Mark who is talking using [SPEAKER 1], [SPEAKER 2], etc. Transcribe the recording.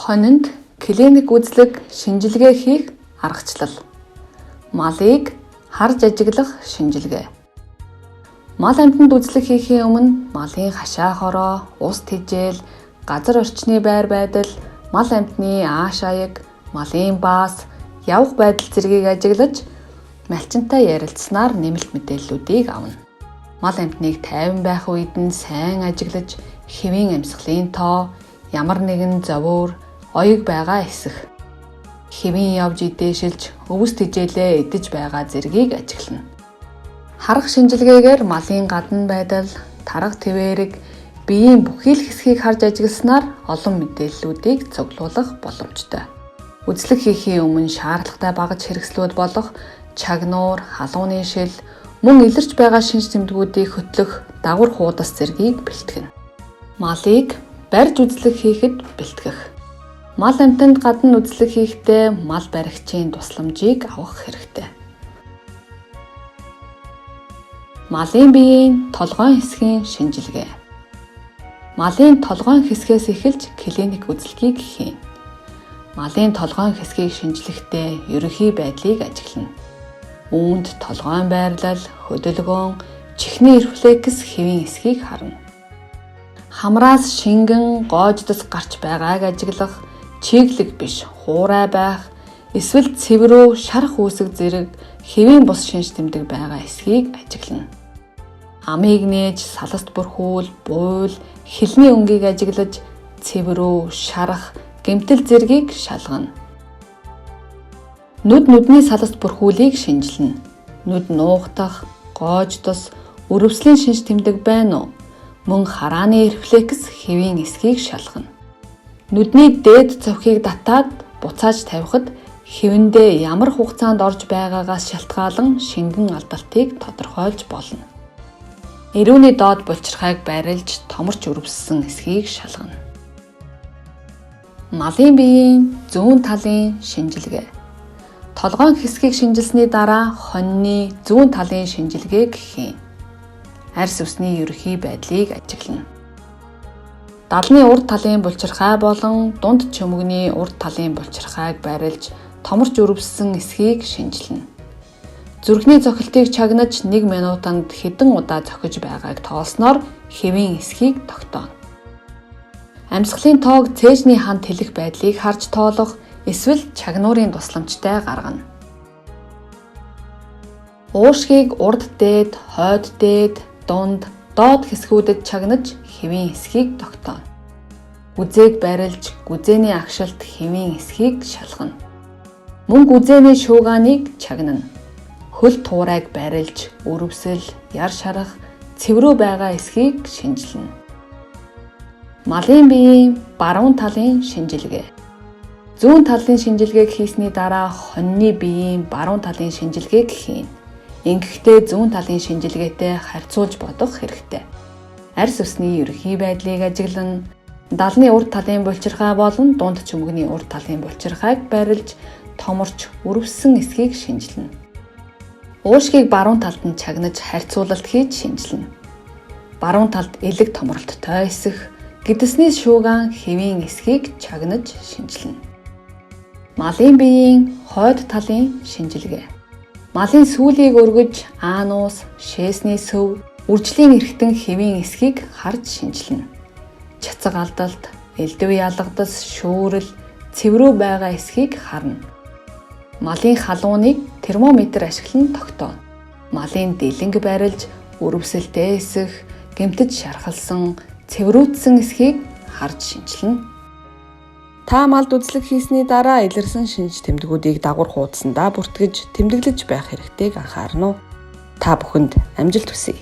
[SPEAKER 1] Хонинд клиник үзлэг шинжилгээ хийх аргачлал. Малыг харж ажиглах шинжилгээ. Мал амьтанд үзлэг хийхийн өмнө малын хашаа хороо, ус тэжээл, газар орчны байр байдал, мал амьтны ааш аяг, малын баас, явах байдал зэргийг ажиглаж малчинтай ярилцсанаар нэмэлт мэдээллүүдийг авна. Мал амьтныг тайван байх үед нь сайн ажиглаж, хэвийн амьсгалын тоо, ямар нэгэн зовиур, оёг байгаа эсэх. Хэвийн явж идээшилж, өвс тэжээлээ идэж байгаа зэргийг ажиглана. Харах шинжилгээгээр малын гадна байдал, тарга тэвэрэг, биеийн бүхий л хэсгийг харж ажигласнаар олон мэдээллүүдийг цуглуулах боломжтой. Үзлэг хийхийн өмнө шаардлагатай багаж хэрэгслүүд болох чагнуур, халууны шил, мөн илэрч байгаа шинж тэмдгүүдийг хөтлөх дагавар хуудас зэргийг бэлтгэнэ. Малыг барьж үзлэг хийхэд бэлтгэх. Мал амьтанд гадна үзлэг хийхдээ мал баригчийн тусламжийг авах хэрэгтэй. Малын биеийн толгойн хэсгийн шинжилгээ. Малын толгойн хэсгээс эхэлж клиник үзлэгийг хийнэ. Малын толгойн хэсгийг шинжлэхдээ ерөнхий байдлыг ажиглана. Үүнд толгойн байрлал, хөдөлгөөн, чихний рефлекс хэвийн эсхийг харна. Хамраас шингэн, гоождос гарч байгааг ажиглах, чиглэг биш, хуурай байх, эсвэл цэврүү, шарах үүсэг зэрэг хэвийн бус шинж тэмдэг байгаа эсхийг ажиглана. Амийг нээж, саласт бүрхүүл, буйл, хилний өнгийг ажиглаж, цэврүү, шарах, гэмтэл зэргийг шалгана. Нүд нүдний саласт бүрхүүлийг шинжилнэ. Нүд нуугдах, гоождос, өрөвслийн шинж тэмдэг байна уу? Мөн харааны рефлекс хэвийн эсхийг шалгана. Нүдний дээд цовхийг татаад буцааж тавихад хэвэндээ ямар хугацаанд орж байгаагаас шалтгаалan шингэн алдалтыг тодорхойлж болно. Эрүүний доод булчирхайг барилж томорч өрөвссөн эсхийг шалгана. Малын биеийн зүүн талын шинжилгээ. Толгойн хэсгийг шинжилсэний дараа хоньны зүүн талын шинжилгээг хийнэ. Арьс үсний ерөнхий байдлыг ажиглана. Далны урд талын булчирхай болон дунд чөмөгний урд талын булчирхайг барилж томорч өрөвссөн эсхийг шинжилнэ. Зүрхний цохилтыг чагнаж 1 минутанд хэдэн удаа цохиж байгааг тоолсноор хэвийн эсхийг тогтооно. Амьсгалын тоог цээжний ханд хэлэх байдлыг харж тоолох эсвэл чагнуурын тусламжтай гаргана. Уушгийг урд дээд, хойд дээд, дунд, доод хэсгүүдэд чагнаж хэвийн эсхийг тогтооно. Гүзээг барилж, гүзээний агшилт хэвийн эсхийг шалгана. Мөн гүзээний шуугааныг чагнана. Хөл туурайг барилж, өрөвсөл, яр шарах, цэврүү байгаа эсхийг шинжилнэ. Малын биеийн баруун талын шинжилгээ. Зүүн талын шинжилгээг хийсний дараа хоньны биеийн баруун талын шинжилгээг хийнэ. Ингэхдээ зүүн талын шинжилгээтэй харьцуулж бодох хэрэгтэй. Арьс үсний ерөнхий байдлыг ажиглана. Далны урд талын булчирхай болон дунд чөмөгний урд талын булчирхайг барилж, томорч өрөвссөн эсхийг шинжилнэ. Уушгийг баруун талд нь чагнаж харьцуулалт хийж шинжилнэ. Баруун талд элэг томролттой эсэх, гэдэсний шуугаан хэвийн эсхийг чагнаж шинжилнэ. Малын биеийн хойд талын шинжилгээ. Малын сүүлийг өргөж, аанус, шээсний сөв, үржлийн эрхтэн хэвийн эсхийг харж шинжилнэ. Цацаг алдалт, элдв ялгадас, шүүрэл, цэврүү байгаа эсхийг харна. Малын халууныг термометр ашиглан тогтооно. Малын дэлэнг барилж, өрөвсөлтэй эсэх, гэмтэж шархалсан, цэврүүтсэн эсхийг харж шинжилнэ.
[SPEAKER 2] Та малд үзлэг хийсний дараа илэрсэн шинж тэмдгүүдийг дагавар хуудсандаа бүртгэж, тэмдэглэж байх хэрэгтэйг анхаарна уу? Та бүхэнд амжилт хүсье.